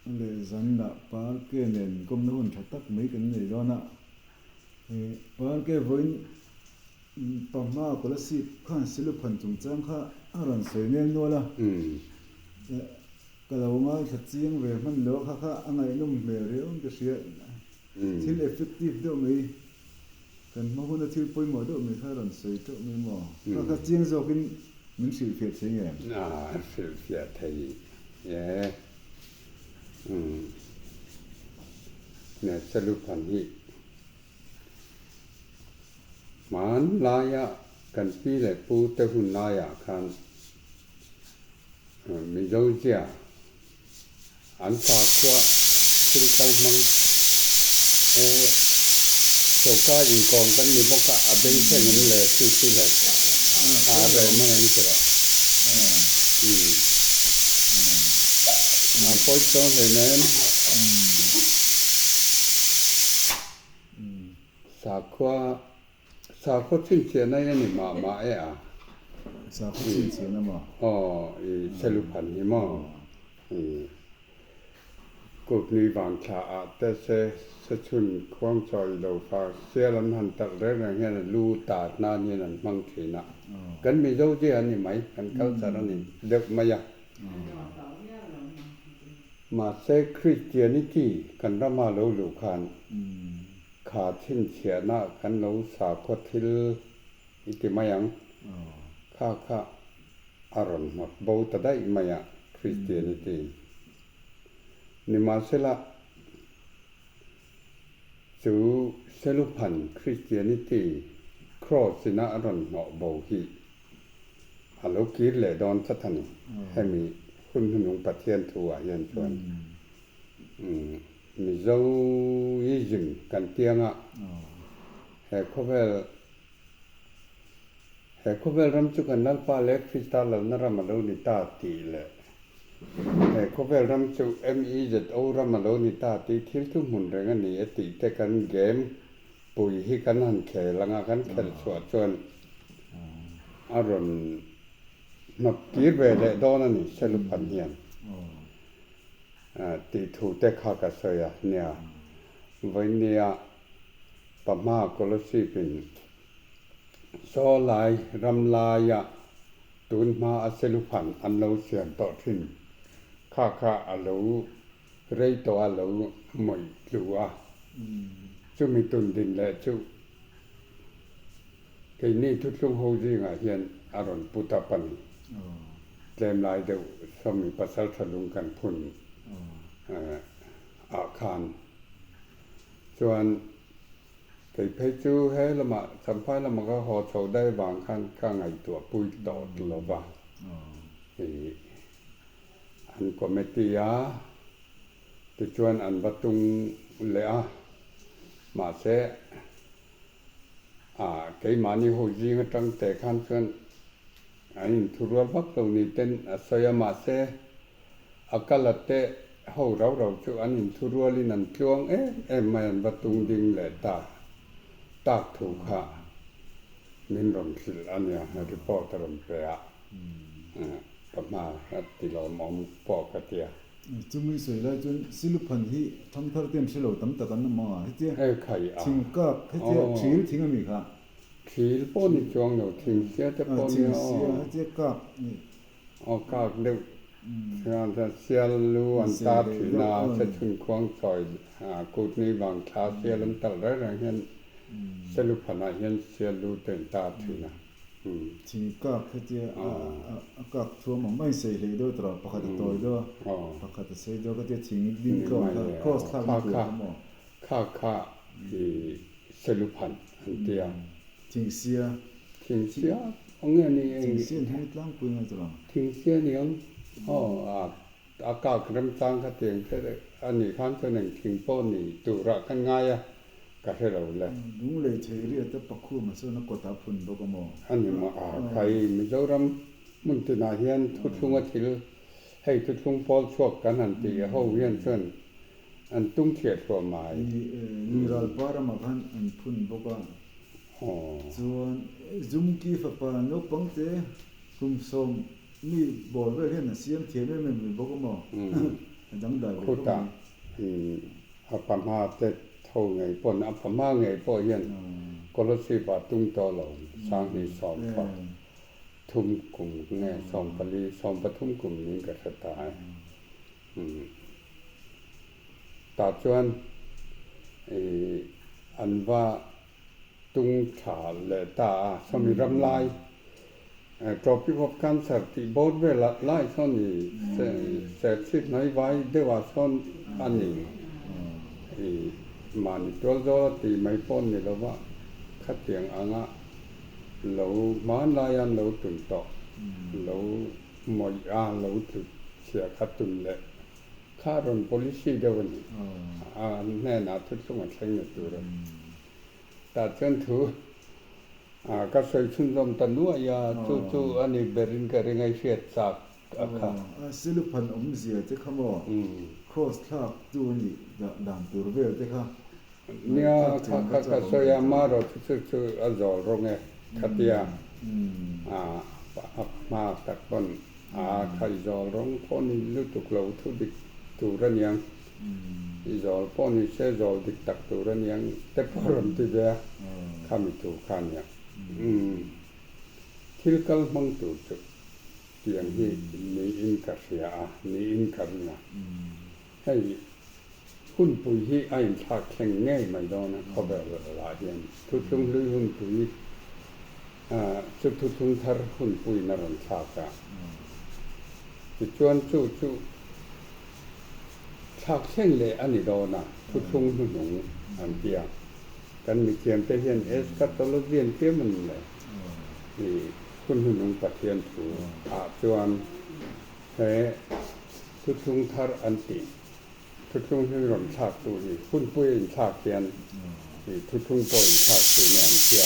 Leh zanah Parke nen inkawmna hun tha tak mai kan nei dawn a. Parke vawiin pahma Kolasib khan Siluphan chungchang kha a rawn sawi nel nual a. Ka lo ngaithla chiang ve hman lo a, kha kha a ngaihnawm hmel riau in ka hria. Thil effective deuh mai, kan hma huna thil pawimawh deuh mai kha a rawn sawi teuh mai maw? Kha kha chiang zawkin min hrilhfiah thei nge? A hrilhfiah thei e. Umm. Nia Seluphan hi hmanlaia kan pi leh pu te hun laiah khan Mizo zia an sakhua thil kal hmang e choka inkawm kan ni bawk a, a beng thleng in le chu chu le a reh mai ang che rawh. Umm. A pawi chuang hleinem. Sakhua Sakhaw chhinchhiahna hi a ni mah mah e a. Sakhaw chhinchhiahna maw? Aw, i Seluphan hi maw? I kut nui vang thla ah te se sechhun khuang chawi lo fa sial an han talh reng reng hian a lu tat nan hian an hmang thin a. Kan Mizo zia a ni mai, kan culture a ni deuh mai a. Mahse Christianity kan rama lo luh khan Kha chhinchhiahna kan lo sakhaw thil i ti mai ang. Kha kha a rawn hnawt bo ta daih mai a, Christianity. Nimahsela, chu Seluphan Christianity Cross ina a rawn hnawh bo hi a lo kir leh dawn tlat a ni, hemi hun hnuhnung Pathian thu ah hian chuan. Mizoism kan tianga he khawvel he khawvel ram chu kan Lalpa leh Krista lalna ram a lo ni ta tih leh he khawvel ram chu MEZO ram a lo ni ta tih thil thu hmun reng a ni e tih te kan game pui hi kan han khel anga kan khelh chhuah chuan a rawn hnawt kir ve leh dawn a ni Seluphan hian. Tih thu te kha ka sawi a nia. Vawinia pahma Kolosip in saw lai ram laia tun hma a seluphan an lo siam tawh thin kha kha a lo rei tawh a lo mawih tlu a. Chumi tun din leh chu Keini thuthlung ho zingah hian a rawn put up a ni. Tlem lai deuh sawmi pasal tha lung kan phun ah khan chuan kei phei chu he lamah Champhai lamah ka haw chho daih avang khan ka ngaihtuah pui tawh lo va. Ih an committee a tichuan an va tung leh a mahse A, keimahni ho zing atang teh khan chuan an inthurual vak lo ni ten a sawi a, mahse a kal a te ho rau rau chu an inthurualin an tluang em em mai an va tung ding leh ta tak thu kha min rawn hrilh a nia, report a rawn pe a, ka hma a ti lawmawm pawh ka ti a. Chumi sawi lai chuan Siluphan hi thangthar te an hre lo tam tak an awm ang a, hetia thing kak, hetia thil thing a mi kha. Thil pawh ni chuang lo, thing sia te pawh nia aw. Thing sia, hetia kak ni. Aw kak deuh chuan sial lu an tar thin a, chhun khuang chawi kut nui vang thla sial an talh reng reng hian Siluphanah hian sial lu te an tar thin a. Thing kak hetia a kak thuam ang mai sei hlei deuh tawh pakhat a tawi deuh a, pakhat a sei deuh ka tia thing ding tlawn kha cross thlak na tur kha maw? Kha kha i seluphan an tia. Thing sia. Thing sia ang nge ni eng. Thing sia an hmang tlangpui ngai tawh ang. Thing sia ni ang aw a kak remchang kha tiang te a nih khan chuan eng thing pawh ni turah kan ngai a. Ka hre lo le. Lunglei thei riat a pakhum a sawn a kawt a phun bawk a maw? A ni maw? A khai Mizoram hmun tinah hian thuthlung a thil hei thuthlung pawl chhuak kan han tih ho hian chuan an tum thliah thluah mai. Ni e, Lungral pa ramah khan an phun bawk a. Chuan Zumki fapa naupang te kum 10 mi bawr vel hian a siam thiam em em mai bawk a maw? A dangdai ve khawp Khutah mai. a pahma te tho ngei pawn a pahma ngei pawh hian Kolasib ah tung tawh lo 2013 kum nge 14 13 kum niin ka hre ta e. Tah chuan an va tung tha leh ta a, sawmi ram lai Tropic of Cancer tih bawr velah lai sawn i serchhip hnai vai deuhah sawn a ni. I mahni tual zawl a tih mai pawh ni lova khatiang anga lo hmanlai an lo tun tawh, lo mawih a, lo tlu chhia kha tun leh kha rawn policy deuh a ni. A hnenah thuthlung a thleng na tur a ni. Tah chuan thu ka sawi chhunzawm ta nuai a, chu chu a ni berin ka ring a, i hriat chak a kha. A siluphan awmzia te kha maw cross thlak tu a nih dan tur vel te kha Nia, kha kha ka sawi a, marawh chu chu chu a zawl rawng e khatia a hma tak pawn a kha i zawl rawng pawh ni lutuk lo thu dik tur a niang. I zawl pawh ni se zawl dik tak tur a niang te pawh rawn ti ve a, khami thu kha a nia. Thil kal hmang tur chu tiang hi niin ka hria a, niin ka ring a. Hei hunpui hi a inthlak thleng ngei mai dawn a khawvel lah hian thuthlung hlui hunpui chu thuthlung thar hunpuiin a rawn thlak a. Tichuan chu chu Thlak thleng leh a ni dawn a, thuthlung hnuhnung an ti a. Kan mithiamte hian eschatology an tlem a ni le. I hun hnuhnung Pathian thu ah chuan he thuthlung thar an tih, thuthlung hlui rawn thlak tu hi hunpui a inthlak hian i thuthlung pawh inthlak thin e an ti a,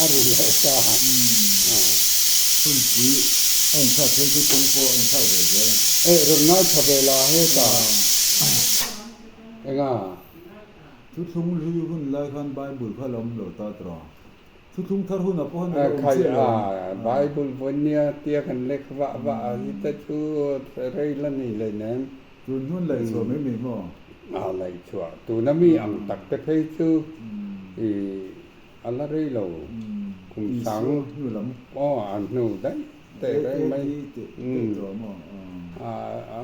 a ri leh ta a. Hunpui a inthlak hian thuthlung pawh a inthlak ve zel a. Eh rawn ngaithla ve la heta enga? Thuthlung hlui hun lai khan Bible kha la awm lo ta tawh a, thuthlung thar hunah pawh khan a la awm chiah lo ang. Bible vawinia tia kan lek vah vah a hi te chu rei la ni hleinem. Tun hun laih chhuah mai mai maw? A laih chhuah. Tuna mi ang tak te phei chu i a la rei lo. Kum sang aw a hnu daih teh reng mai. A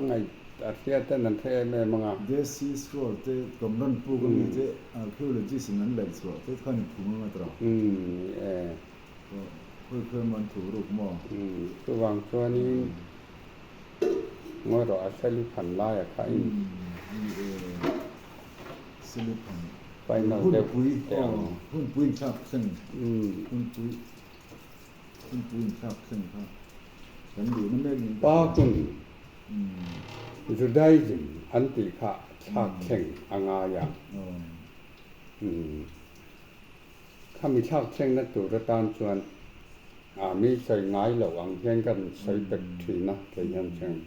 ngaih a hria ten an hre em em ang a. Dead Sea Scroll te Qumran puk ami te archaeologist in an laih chhuah te khan in phung ang a tawh. Khawi khawi man thu ruk maw? Chuvang chuanin Ngawi rawh a selu phan lai a kha in. Ni e, selu phan. Final deuh teh ang. Hunpui in thlak thleng. Hunpui hunpui in thlak thleng kha kan duhna mek in ka hria. Pa kun Judaism an tih kha thlak thleng a ngai a. Khami thlak thlengna tur atan chuan a mi sawi ngai loh ang hian kan sawi pek thin a, kei hian chuan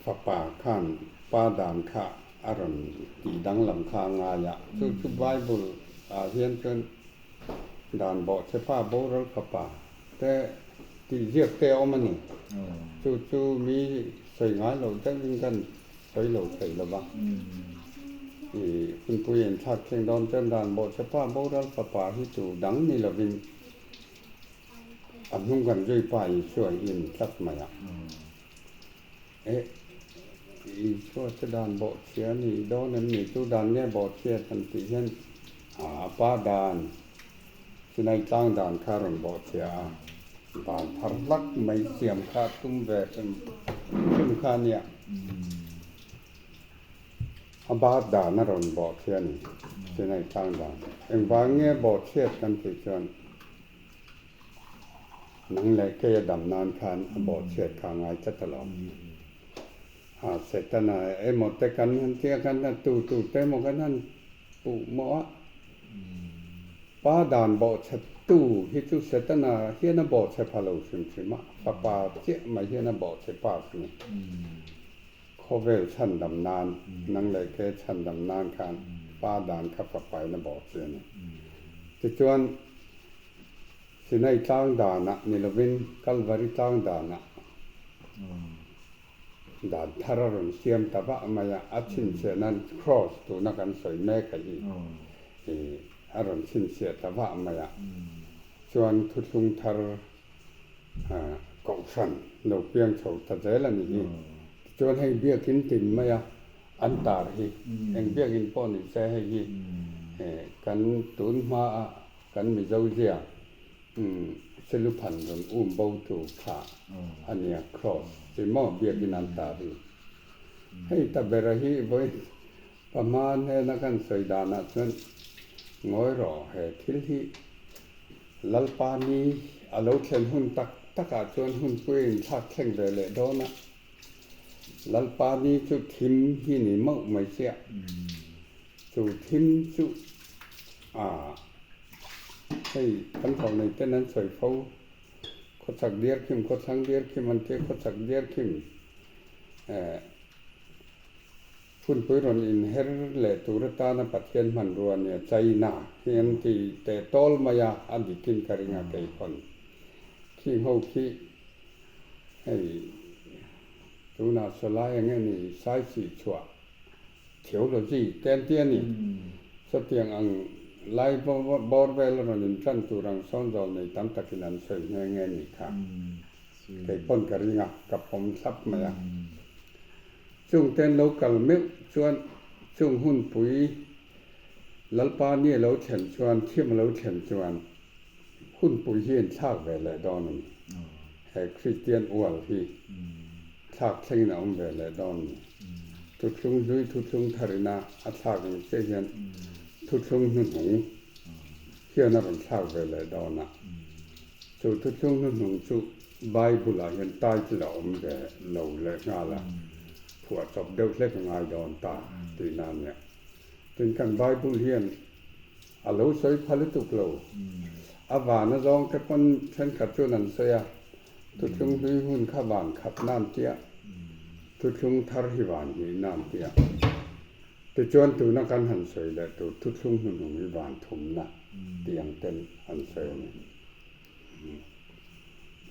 fapa khan pa dan kha a rawn tih danglam kha a ngai a, chu chu Bible ah hian chuan dan bawhchhe pa boral fapa te tih ziak te a awm a ni, chu chu mi sawi ngai loh deuhin kan Sawi lo thei lo va. I hunpui in thlak thleng dawn chuan dan bawhchhe pa boral fapa hi tu dang ni lovin a hnung kan zui pa Isua hi in tlat mai a. Eh, Isua chu dan bawhchhia a nih dawn em ni? Tu dan nge bawhchhiat an tih hian a pa dan Sinai tlang dan kha a rawn bawhchhia a, dan thar hlak mai siam kha a tum ve hrim hrim kha a nia. A bar dan a rawn bawhchhia a ni, Sinai tlang dan. Engvang nge bawhchhiat kan tih chuan nang leh kei a dam nan khan a bawhchhiat kha a ngai tlat alawm. A Setana emaw te kan han tia khan a tu tu te emaw kan han puh mawh a. Pa dan bawhchhe tu hi chu Setana hian a bawhchhe pha lo hrim hrim a, fapa chiah mai hian a bawhchhe pa hrim a. Khawvel chhandam nan, nang leh ke chhandam nan khan pa dan kha fapa in a bawhchhe a ni. Tichuan, Sinai tlang danah ni lovin Kalvari tlang danah. Dan thar a rawn siam ta vah mai a, a chhinchhiah nan Cross tuna kan sawi mek a hi a rawn chhinchhiah ta vah mai a. Chuan thuthlung thar kohhran lo piang chho ta zel a ni hi. Tichuan hei biakin tin mai a an tar hi eng biakin pawh ni se hei hi kan tun hmaa kan Mizo zia Seluphan rawn um bo tu kha a nia Cross chi maw biakin an tar hi. Hei ta bera hi vawi pahma hnena kan sawi danah chuan ngawi rawh he thil hi Lalpa ni a lo thlen hun tak takah chuan hunpui a inthlak thleng ve leh dawn a. Lalpa ni chu thim hi ni mauh mai chiah. Chu thim chu a hei kan tho nei ten an sawi fo. Khawchhak diar khim, khawthlang diar khim an tia, khawchhak diar khim eh Hunpui rawn inher leh tur atana Pathian hmanrua nia China hi an ti teh tawl mai a, a dikin ka ring a kei pawn. Khing ho khi hei tunah sawlai eng nge ni saisih chhuah theology te an ti a ni. Sawtiang ang lai bawr vel a rawn intan tur ang sawn zawl nei tam takin an sawi nghe nghe ni kha kei pawn ka ring a, ka pawm thlap mai a. Chung ten lo kal meuh chuan chung hunpui Lalpa ni a lo thlen chuan thim a lo thlen chuan hunpui hi in thlak ve leh dawn a ni. He Kristian ual hi thlak thlengin a awm ve leh dawn a ni. Thuthlung hlui thuthlung tharina a thlak ang chiah hian thuthlung hnuhnung hian a rawn thlak ve leh dawn a. Chu thuthlung hnuhnung chu Bible ah hian title a awm ve lo leh nghal a, phuah chawp deuh hlek a ngai dawn ta tihna a nia. Tin kan Bible hian a lo sawi pha lutuk lo. A van a zawng te pawn thenkhat chuan an sawi a, thuthlung hlui hun kha van khat nan tia, thuthlung thar hi van hnih nan tia. Tichuan tuna kan han sawi leh tur thuthlung hnuhnung hi van thumna tih ang ten an sawi a ni.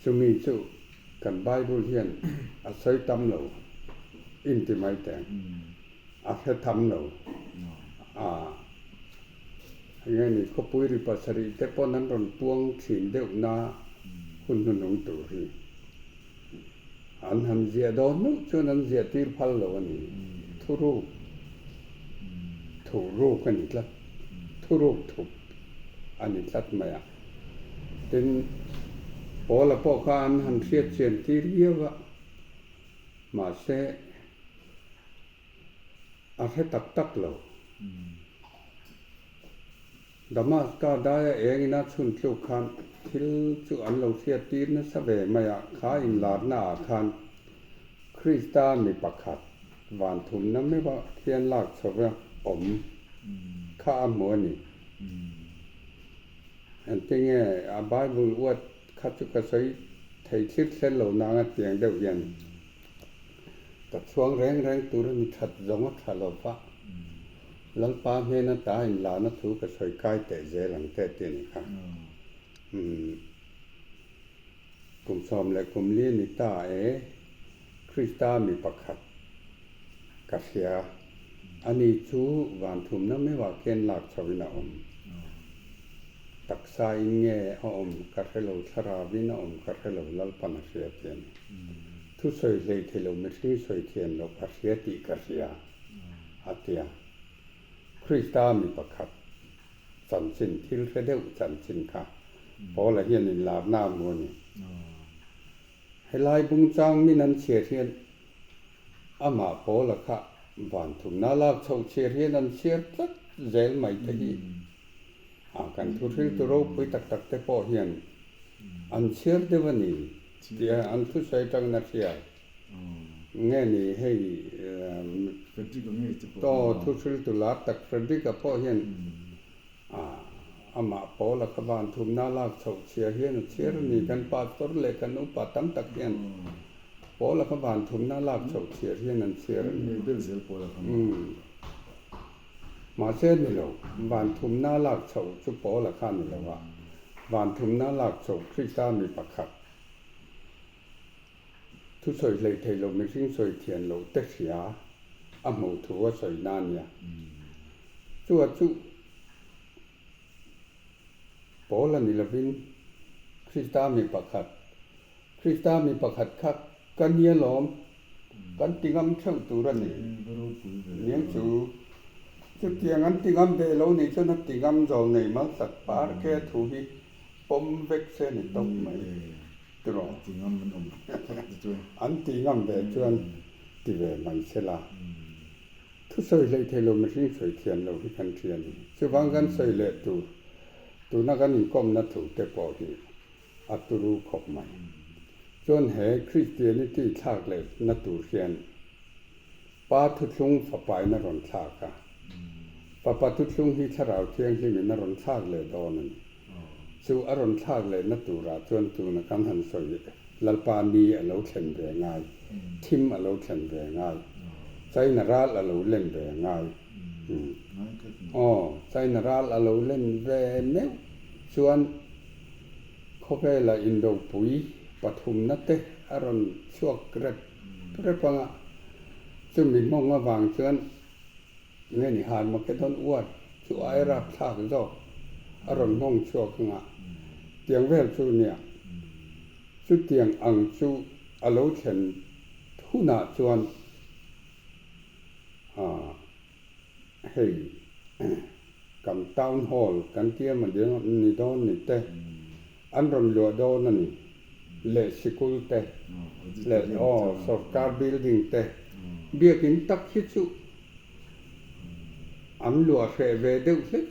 Chumi chu kan Bible hian a sawi tam lo inti mai teng, a hre tham lo. A enge ni khawpui ri pasarih te pawn an rawn puang thin deuh na hun hnuhnung tur hi an han ziah dawn meuh chuan an ziah tir phal lo a ni. Thuruk, thuruk a ni tlat, thuruk thup a ni tlat mai a. Tin, Paula pawh kha an han hriat chian tir viau a, mahse a hre tak tak lo. Damaska daia engin a chhun tluk khan thil chu an lo hriat tir nasa ve mai a, kha inlarna ah khan Krista mi pakhat van thumna meuh ah khian lak chho awm kha a hmu a ni. Engtinge a Bible uat kha chu ka sawi thei thlir thler lo nang a tiang deuh hian ka chhuang reng reng tur a ni that zawng a tha lo va, Lalpa hnena ta inlahna thu ka sawi kai teh zel ang teh tih a ni kha. Umm kum 14 ni ta e Krista mi pakhat ka hria a ni chu van thumna meuhah khian lak chhoin a awm. Taksa in nge a awm ka hre lo, thlarauin a awm ka hre lo, Lalpan a hria tih a ni. Thusawi hlei thei lo mihring sawi thian loh a hria tih ka hria a ti a. Krista mi pakhat chanchin, thil hre deuh chanchin kha Paula hian inlarna a hmu a ni. Helai bungchang min an chhiar hian amah Paula kha van thumna lak chhoh chhiar hian an chhiar tlat zel mai te hi a kan thuhriltu ropui tak tak te pawh hian an chhiar deuh a ni tia an thusawi atangin a hria nge ni hei aw thuhriltu lar tak Frederick-a pawh hian Amah Paula kha van thumna lak chhoh chhia hian a chhiar a ni. Kan pastor leh kan upa tam tak hian Paula kha van thumna lak chhoh chhiar hian an chhiar a ni. Mahse ni lo, van thumna lak chhoh chu Paula kha ni lo a, van thumna lak chhoh Krista mi pakhat. Thusawi hleih theih loh mihring sawi thian loh te hria a hmuh thu a sawi na nia. Chua chu pawl a ni lovin Krista mi pakhat, Krista mi pakhat kha ka nia lawm, kan ti ngam theuh tur a ni. Niang chu chutiang an ti ngam ve lo nih chuan a ti ngam zawh nei malsak par ke thu hi pawm vek se ni tawp mai. Tiraw? An ti ngam an awm phawt te chuan. An ti ngam ve chuan ti ve mai se la. Thu sawi hleih thei lo mihring sawi thiam lo hi kan hria ni. Chuvang kan sawi leh tur tuna kan inkawmna thu te pawh hi a turu khawp mai. Chuan he Christianity thlak leh na tur hian Pa thuthlung fapain a rawn thlak a. Fapa thuthlung hi Thlarau Thianghlimin a rawn thlak leh dawn a ni. Chu a rawn thlak lehna turah chuan tuna kan han sawi Lalpa ni a lo thlen ve ngai, thim a lo thlen ve ngai, China ral a lo len ve ngai. Aw, China ral a lo len ve meuh chuan khawvela indopui pathumna te a rawn chhuak rep rep ang a, chumi hmawng avang chuan Nge ni Harmageddon uar chu ai rapthlak zawk a rawn nghawng chhuak anga tiang vel chu nia. Chutiang ang chu a lo thlen hunah chuan hei kan town hall kan tia ni dawn ni te an rawn luah dawn a ni leh sikul te leh aw sorkar building te biakin tak hi chu an luah hreh ve deuh hlek a.